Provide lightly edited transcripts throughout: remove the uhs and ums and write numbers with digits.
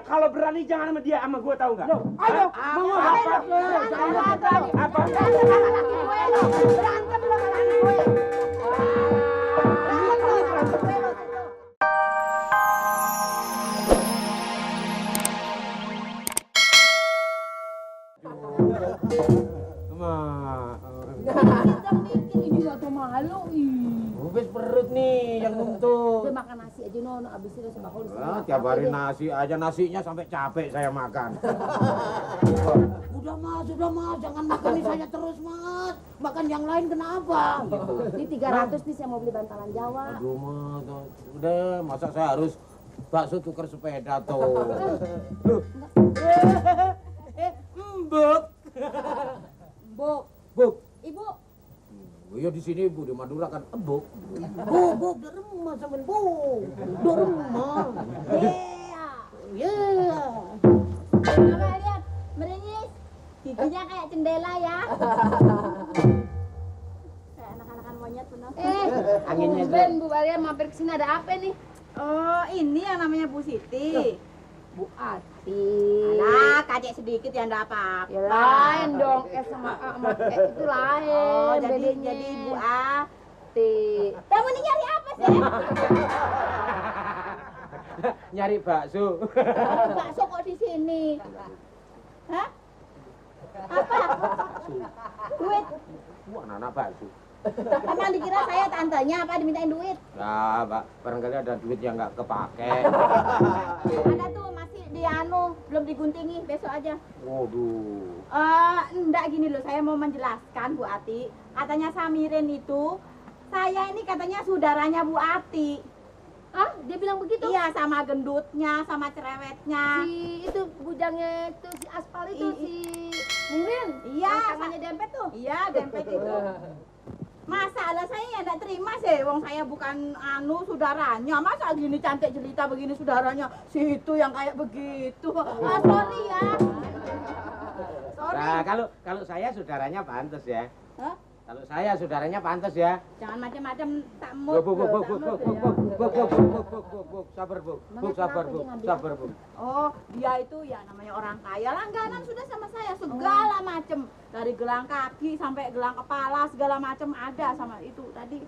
Kalau berani jangan sama dia, sama gue tahu nggak? Ayo, mau apa? Apa? Berantem lo sama laki gue. Ini gak tuh malu Habis perut nih yang nuntut. Udah makan nasi aja nono, abis itu sembako di Ah, tiap hari nasi aja, nasinya sampai capek saya makan. Udah mas, jangan makan saya terus mas. Makan yang lain kenapa? Gitu. Ini 300 nih saya mau beli bantalan Jawa. Aduh mah, udah masa saya harus bakso tukar sepeda tuh. Loh. Mbok. Buk. Ibu, Ya di sini Bu, di Madura kan embuk. Bu, deremah sama bu. Deremah. Iya. coba lihat, meringis. Giginya kayak jendela ya. Kayak anak-anakan monyet bener. Anginnya Ben, Bu Maria mampir kesini ada apa nih? Oh, ini yang namanya Bu Siti. Bu Ati. Alah, kacek sedikit ya enggak apa-apa. Ya lain dong, sama A sama E itu lain. Oh, bedanya. jadi Bu Ati. Kamu ini nyari apa sih? nyari bakso. Bakso kok di sini? Hah? Apa? Duit? Wah, anak bakso. Emang dikira saya tantenya apa dimintain duit? Ya, Pak, barangkali ada duit yang nggak kepake. Ada tuh masih di belum diguntingi, besok aja. Waduh. Enggak gini loh, saya mau menjelaskan Bu Ati. Katanya Samirin itu, saya ini katanya saudaranya Bu Ati. Ah, dia bilang begitu? Iya, sama gendutnya, sama cerewetnya. Si itu bujangnya itu si aspal itu si Mimin. Iya, tangannya dempet tuh. Iya, dempet itu. Masalah saya ya enggak terima sih, wong saya bukan saudaranya. Masa gini cantik jelita begini saudaranya, si itu yang kayak begitu. Sorry ya. Sorry. Nah, kalau saya saudaranya pantas ya. Hah? Kalau saya saudaranya pantas ya. Jangan macam-macam tak Bu, mood. bu, bu, bu, bu, bu, bu, bu, bu, bu, bu, sabar bu, bu, sabar bu, sabar bu. Oh, dia itu ya namanya orang kaya, langganan sudah sama saya segala macam, dari gelang kaki sampai gelang kepala segala macam ada sama itu tadi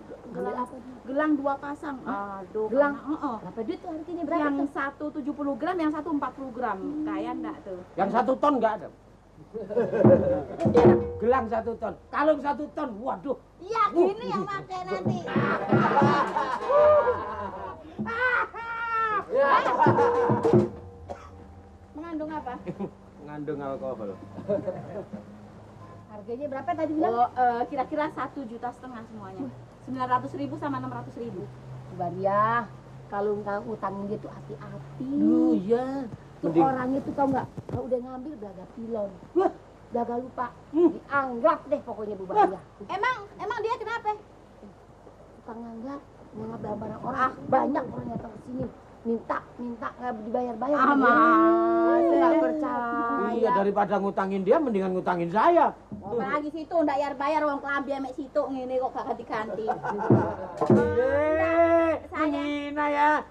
gelang 2 pasang. Aduh, Gelang? Berapa duit tuh harganya berapa yang tuh? satu 70 gram, yang satu 40 gram. Kaya enggak tuh? Yang 1 ton nggak ada. Gelang 1 ton, kalung 1 ton, waduh. Iya, gini yang pakai nanti. Mengandung apa? Mengandung alkohol. Harganya berapa tadi bilang? Oh, kira-kira 1,5 juta semuanya. 900.000 sama 600.000. Baria, kalau utangin dia tuh hati-hati. Iya. Tuh orangnya tuh tau nggak? Kalau udah ngambil gagak pilon. Gagak lupa. Dianggap deh pokoknya Bu Baria. Emang dia kenapa? Tukang nganggap barang orang. Banyak orang yang datang ke sini. Minta nggak dibayar-bayar. Nggak percaya. Iya, daripada ngutangin dia mendingan ngutangin saya. Apalagi situ ndak bayar wong kelambi amek situ ngene kok gak ganti-ganti. Menghina ya.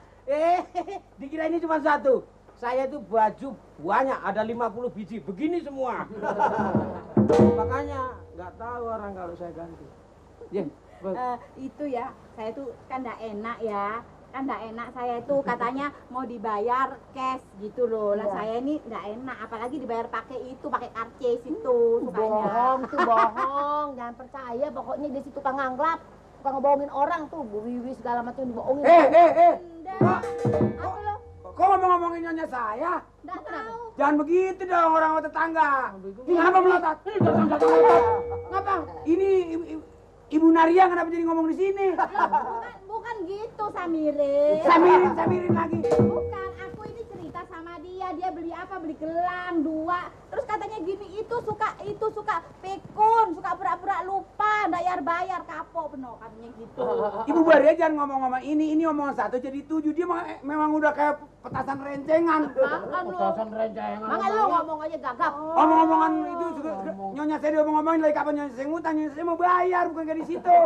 Dikira ini cuma 1. Saya itu baju banyak, ada 50 biji, begini semua. Makanya nggak tahu orang kalau saya ganti. Itu ya, saya tuh kan ndak enak ya. Kan ndak enak, saya itu katanya mau dibayar cash gitu loh. Lah saya ini ndak enak, apalagi dibayar pakai karcis itu Bohong tuh bohong. Jangan percaya, pokoknya dia si tukang nganggap. Tukang ngebohongin orang tuh, Bu Wiwi segala macam dibohongin. Apa lo? Kok ngomong-ngomongin nyonya saya? Nggak tahu. Jangan begitu dong orang tetangga. Ini apa melotot? Ngapa? Ini Ibu Naria kenapa jadi ngomong di sini? Bukan gitu, Samirin. Samirin lagi. Bukan, aku ini cerita sama dia beli apa? Beli gelang 2. Terus katanya gini, itu suka pikun, suka pura-pura lupa, bayar kapok bener katanya gitu. Ibu Baria jangan ngomong-ngomong ini omongan satu jadi 7. Dia memang udah kayak petasan rencengan. Makan lu. Petasan rencengan. Makanya lu ngomong aja gagap. Omong-omongan itu juga Nyonya saya diomong-omongin lagi kapan Nyonya saya ngutang, Nyonya saya mau bayar bukan kayak di situ.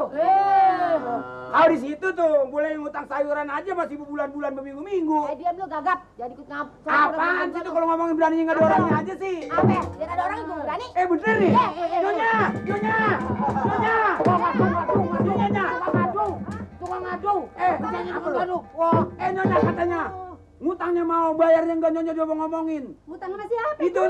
Kalau di situ tuh boleh ngutang sayuran aja masih bulan-bulan berminggu-minggu. Diam lu gagap, jadi ikut Apaan sih tuh kalau ngomongin beraninya nggak ada orangnya aja sih? Apa? Biar ada orang itu berani. Bener nih. Nyonya. Tukang ngadu. Nyonya katanya ngutangnya mau bayarnya enggak Nyonya dia ngomongin. Ngutang sama siapa? Itu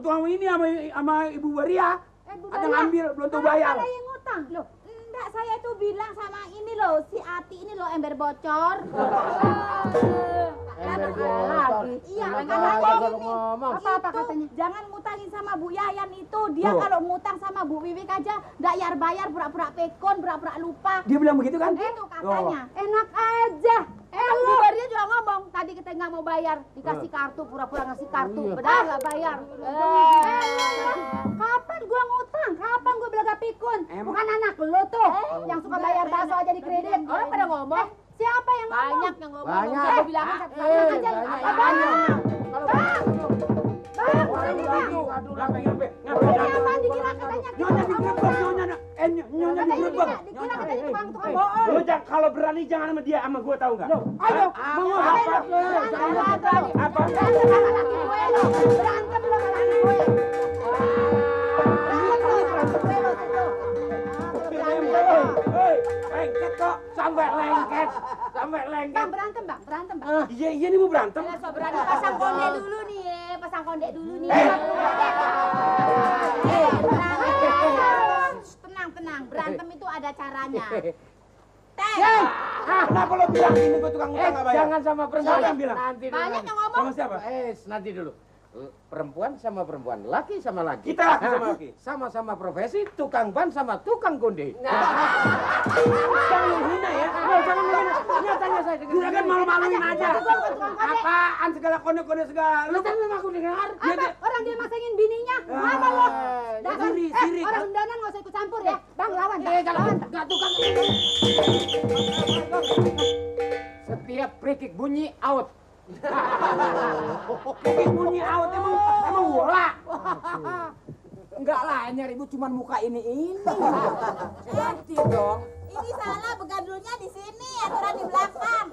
tukang ini sama Ibu Baria. Ada ngambil belum tuh bayar. Ada yang ngutang. Loh, enggak saya tuh bilang sama ini loh, si Ati ini loh ember bocor. Ember bocor. Iya, Kenapa katanya kalau ini. ngomong? Apa katanya? Jangan ngutangin sama Bu Yayan itu. Dia kalau ngutang sama Bu Wiwik aja enggak bayar pura-pura pekon, pura-pura lupa. Dia bilang begitu kan? Itu katanya. Enak aja. Bu Baria juga ngomong, tadi kita nggak mau bayar, dikasih kartu, pura-pura ngasih kartu, padahal nggak bayar. Kapan gua ngutang? Kapan gua belaga pikun? Bukan anak lo tuh, yang suka bayar bakso aja di kredit. Orang pada ngomong. Siapa yang ngomong? Banyak yang ngomong. Banyak. Saya bilangin satu-satu aja. Bang, sini bang. Ini apaan dikira katanya? Nyonya digerebek, Nyonya digerebek. Dikira katanya tukang bohong. Lu kalau berani jangan sama dia, sama gua tahu nggak? Ayo, mau apa? Apa? Berantem sama laki gue lo. Berantem lo sama laki gue. Lengket kok, sampai lengket. Bang, berantem bang. Iya nih mau berantem. So berani pasang konde dulu nih ya, pasang konde dulu nih. Tenang, berantem itu ada caranya. Kenapa lo bilang ini gue tukang utang nggak bayar? Jangan sama perempuan. Siapa yang bilang? Nanti dulu. Banyak yang ngomong. Sama siapa? Nanti dulu. Perempuan sama perempuan, laki sama laki. Kita laki sama laki. Sama-sama profesi, tukang ban sama tukang konde. Jangan menghina ya. Jangan menghina. Nyatanya saya dengar. Juragan malu-maluin aja. Apaan segala kode-kode segala. Lu kan memang aku dengar. Apa? Orang dia masangin bininya. Apa lo? Dasar Siri. orang undangan nggak usah ikut campur ya. Bang, lawan. Lawan. Gak tukang. Setiap free bunyi out. Kiki bunyi out emang bola. Enggak lah, ini ribut cuma muka ini. Ganti dong. Ini salah begandulnya di sini, aturan di belakang.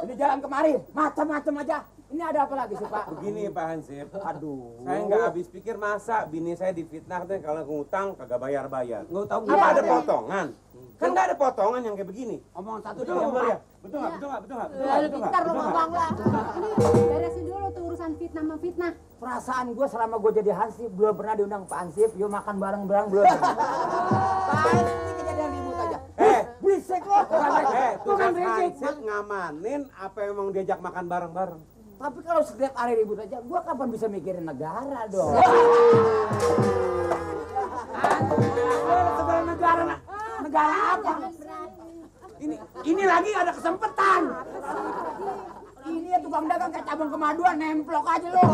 Ini jalan kemarin, macam-macam aja. Ini ada apa lagi sih, Pak? Begini Pak Hansip, Aduh. saya nggak habis pikir masa bini saya difitnah katanya kalau ngutang kagak bayar-bayar. Nggak tahu Apa ada potongan? Kan nggak ada potongan yang kayak begini. omongan satu Betul doang. nggak ya? Betul nggak? Betul nggak? Betul nggak? Pintar lo ngomong lah. Ini beresin dulu tuh urusan fitnah memfitnah. Perasaan gue selama gue jadi Hansip belum pernah diundang Pak Hansip, yuk makan bareng-bareng belum. Pasti kejadian ribut aja. Berisik lo. Tugas Hansip ngamanin apa yang mau diajak makan bareng-bareng. Tapi kalau setiap hari ribut aja, gue kapan bisa mikirin negara dong? Segala negara apa? Ini lagi ada kesempatan. Ini ya tukang dagang kayak cabang kemaduan, nemplok aja lo.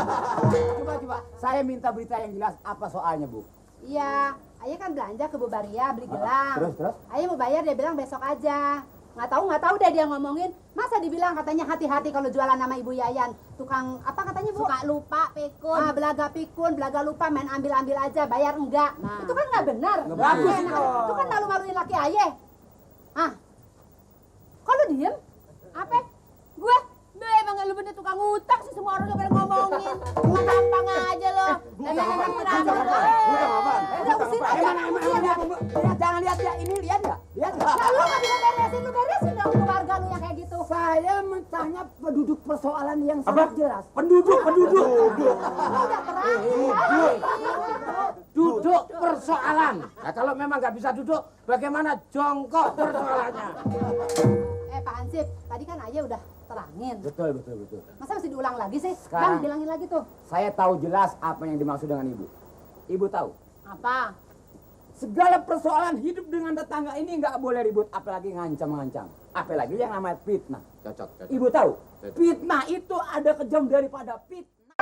Coba, saya minta berita yang jelas, apa soalnya Bu? Iya, ayah kan belanja ke Bu Baria beli gelang. Terus? Ayah mau bayar, dia bilang besok aja. Nggak tahu deh dia ngomongin. Masa dibilang katanya hati-hati kalau jualan sama Ibu Yayan. Tukang apa katanya Bu? Suka lupa, pikun. Belaga pikun, belaga lupa, main ambil-ambil aja, bayar enggak. Nah. Itu kan nggak benar. bagus Enak. itu. Itu kan malu-maluin laki ayah. Kok lu diem? Apa? Gue? Emang lu bener tukang utang sih, semua orang pada ngomongin. Cuma gampang aja lo. Nenek-nenek berapa lo? Udah usir aja. Jangan lihat ya, ini lihat nggak? Lihat nggak? Nah, lu nggak bisa beresin, lu beresin dong keluarga lu yang kayak gitu. Saya mentahnya penduduk persoalan yang sangat jelas. Penduduk. Udah terang. Duduk persoalan. Nah, kalau memang nggak bisa duduk, bagaimana jongkok persoalannya? Pak Hansip, tadi kan ayah udah terangin. Betul. Masa masih diulang lagi sih? Sekarang- Bang, bilangin lagi tuh. Saya tahu jelas apa yang dimaksud dengan Ibu. Ibu tahu? Apa? Segala persoalan hidup dengan tetangga ini nggak boleh ribut, apalagi ngancam-ngancam. Apalagi yang namanya fitnah. Cocok. Ibu tahu? Fitnah itu ada kejam daripada fitnah.